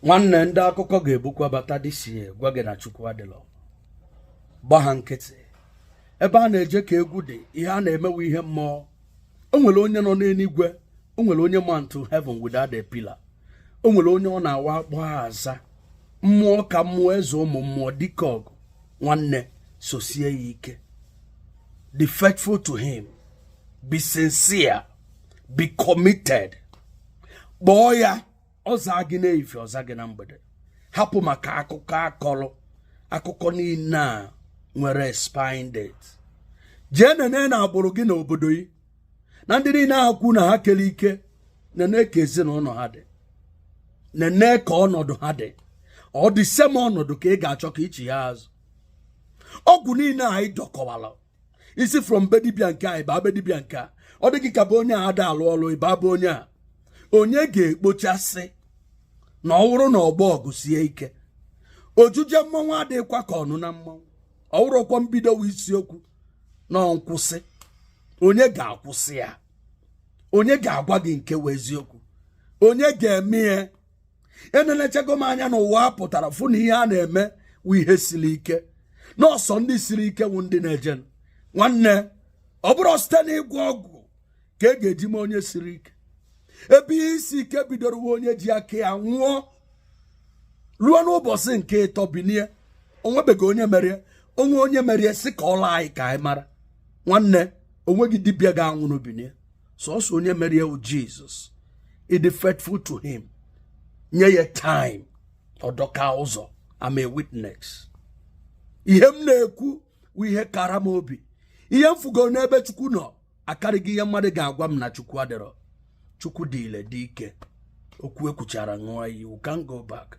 Nwanne, ndị akụkọ ga-ebukwa bata dịsi gwa gị na Chukwu adịlọ. Gba ha nkịtị. Ebe a na-eje ka egwu dị, ihe a na-emewe ihe mmụọ. O nwere onye nọ n'eluigwe, o nwere onye mount heaven without a pillar, o nwere onye ọ na-awa akpọ aza mmụọ ka mmụọ, eze ụmụ mmụọ, dike ọgụ. Nwanne, sosie ya ike. Be faithful to him, be sincere, be committed. Kpọọ ya, ọza gị n'efife, ọza gị na mgbede. Hapụ maka akụkọ akọrọ. Akụkọ niile a nwere expiring date. Jee nene na agbụrụ gị na obodo yi na ndị niile ahụ kwu na ha kere ike. Nene ka ezinụlọ ha dị, nene ka ọnọdụ ha dị. Ọ dị same ọnọdụ ka ị ga-achọ ka ichi ya azụ. Ọgwụ niile anyị dọkọwara isi from be dibịa nke a, ịba be dibịa nke a, ọ dị gị ka bụ onye a ada alụ ọlụ, ịba bụ onye a. Onye ga-ekpochasị na ọ wụrụ na ọgbọ ọgụ sie ike, ojuje mmọnwụ adịghịkwa ka ọnụ na mmọnwụ. Ọ wụrụkwa mbido wụ isiokwu na nkwụsị. Onye ga-akwụsị ya? Onye ga-agwa gị nke wụ eziokwu? Onye ga-eme ya? Enelechego m anya n'ụwa a pụtara fụ na ihe a na-eme wụ ihe siri ike, nọọsọ ndị siri ike wụ ndị na-eje. Nwanne, ọ bụrụ site n'ịgwọ ọgwụ ka e ga-eji mee onye siri ike. Ebe ihe isi ike bidoro nwe onye ji aka ya nwụọ ruo n'ụbọchị nke ịtọ binie. Onwebeghị onye merie onwe onye merie si ka ọla anyị ka anyị mara. Nwanne, onweghị dibịa ga-anwụrụ binie. Sọsọ onye merie wụ Jizọs. Ịdị faithful to him, nye ya time, ọdọka ụzọ. I'm a witness. Ihe m na-ekwu wụ ihe kara m obi. Ihe m fugoro n'ebe Chukwu nọ akarịghị ihe mmadụ ga-agwa m na Chukwu adịrọ. Chukwu dị ile, dị ike. Okwu ekwuchara, ṅụọ iyi. We can go back.